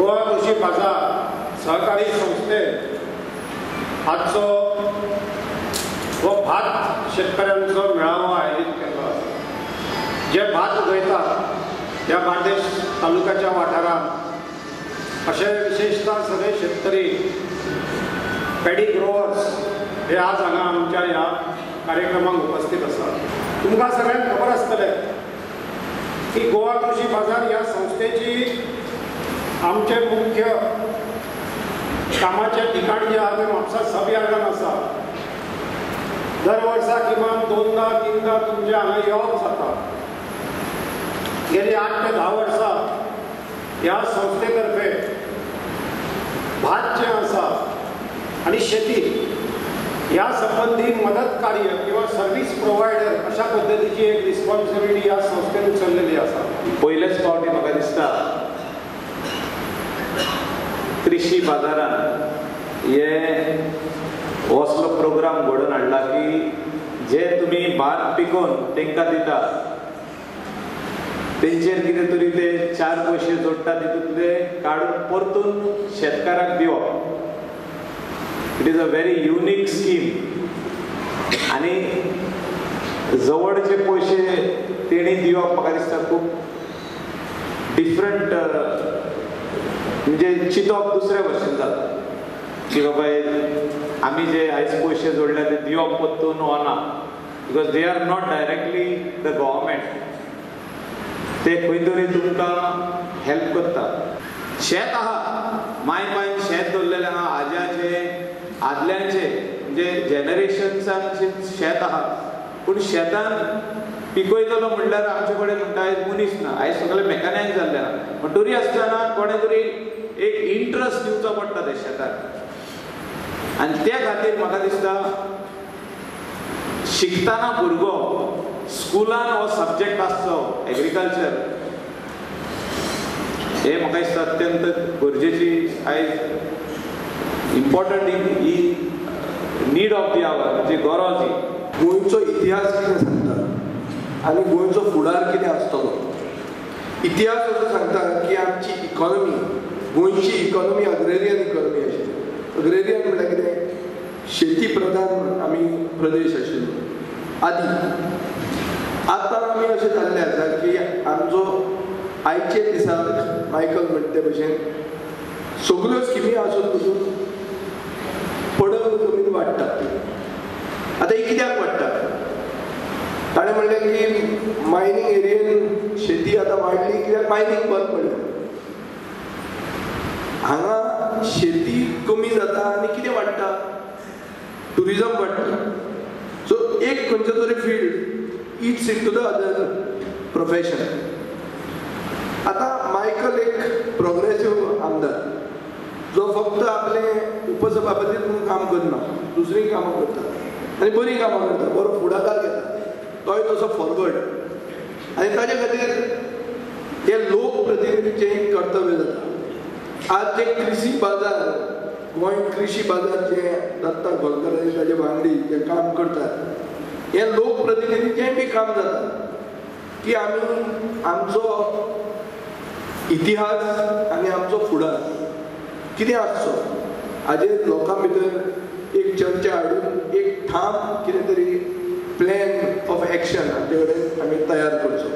गोवा कृषी बाजार सहकारी संस्थेन आजचो हो भात शेतकऱ्यांचो मेळावो आयोजीत केल्लो आसा. जे भात उगयतात ह्या बार्देश तालुक्याच्या वाठारांत अशे विशेषतः सगळे शेतकरी पॅडी ग्रोवर्स हे आज हांगा आमच्या ह्या कार्यक्रमाक उपस्थित आसात. तुमकां सगळ्यांक खबर आसतलें की गोवा कृषी बाजार ह्या संस्थेची आमचे मुख्य कामाचें ठिकाण जें आसा तें म्हापसा सब यार्डान आसा. दर वर्सा किमान 2दा 3दा तुमचें हांगा येवप जाता. गेली 8 ते 10 वर्सां ह्या संस्थे तर्फे भात जें आसा आनी शेती ह्या संबंदी मदत कार्य किंवा सर्वीस प्रोवायडर अशा पद्दतीची एक रिस्पॉन्सिबिलिटी ह्या संस्थेन उचललेली आसा. पयलेच फावटी म्हाका दिसता कृषी बाजारान हे असलो प्रोग्राम घडोवन हाडला की जे तुमी भात पिकोवन तांकां दिता तेंचेर कितें तरी ते 4 पयशे जोडटा तितूंतले काडून परतून शेतकाराक दिवप. It is a very unique scheme. आनी जवळचे पयशे तेणी दिवप म्हाका दिसता खूब डिफरंट, म्हणजे चिंतप दुसऱ्या भशेन जाता की बाबा आमी जे आयज पयशे जोडल्या ते दिवप परतून वना, because they are not directly the government. ते खंय तरी तुमकां हेल्प करता. शेत आहा, माय पायन शेत दवरलेलें आहा, आज्याचे आदल्यांचे म्हणजे जनरेशन्सान शेत आहा. पूण शेतान पिकयतलो म्हणल्यार आमचे कडेन म्हणटा आयज मनीस ना, आयज सगळे मेकॅनायज जाल्ले आहा. पूण तरी आसतना कोणें तरी एक इंट्रस्ट दिवचो पडटा ते शेताक. आनी त्या खातीर म्हाका दिसता शिकतना भुरगो स्कुलान हो सब्जेक्ट आसचो एग्रीकल्चर, हे म्हाका दिसता अत्यंत गरजेची आयज important he need of the our, म्हणजे गरज ही. गोंयचो इतिहास कितें सांगता आनी गोंयचो फुडार कितें आसतलो. इतिहास असो सांगता की आमची इकॉनॉमी, गोंयची इकॉनॉमी अग्रेरियन इकॉनॉमी आशिल्ली. अग्रेरियन म्हणल्यार कितें, शेती प्रधान आमी प्रदेश आशिल्लो आदी. आतां आमी अशें जाल्लें आसा की आमचो आयचे दिसा मायकल म्हणटा ते भशेन सगल्यो स्किमी आसून पसून पडंग जमीन वाडटा. आतां ही कित्याक वाडटा? ताणें म्हणलें की मायनींग एरियेन शेती आतां वाडली कित्याक मायनींग बंद पडलें. हांगा शेती कमी जाता आनी कितें वाडटा, ट्युरिजम वाडटा. सो एक खंयचो तरी field eats into the other profession. आतां मायकल एक प्रोग्रेसीव आमदार जो फक्त आपले उपसभापती म्हणून काम करना, दुसरीं कामां करता आनी बरीं कामां करता, बरो फुडाकार घेता, तोय तसो फॉरवर्ड. आनी ताजे खातीर हे लोकप्रतिनिधीचें एक कर्तव्य जाता. आज जे कृषी बाजार, गोंय कृषी बाजार जे दत्ता खोलकर आनी ताजे वांगडी जे काम करतात, हे लोकप्रतिनिधीचेंय बी काम जाता की आमी आमचो इतिहास आनी आमचो फुडार कितें आसचो हाजेर लोकां भितर एक चर्चा हाडून एक ठाम कितें तरी प्लॅन ऑफ एक्शन आमचे कडेन आमी तयार करचो.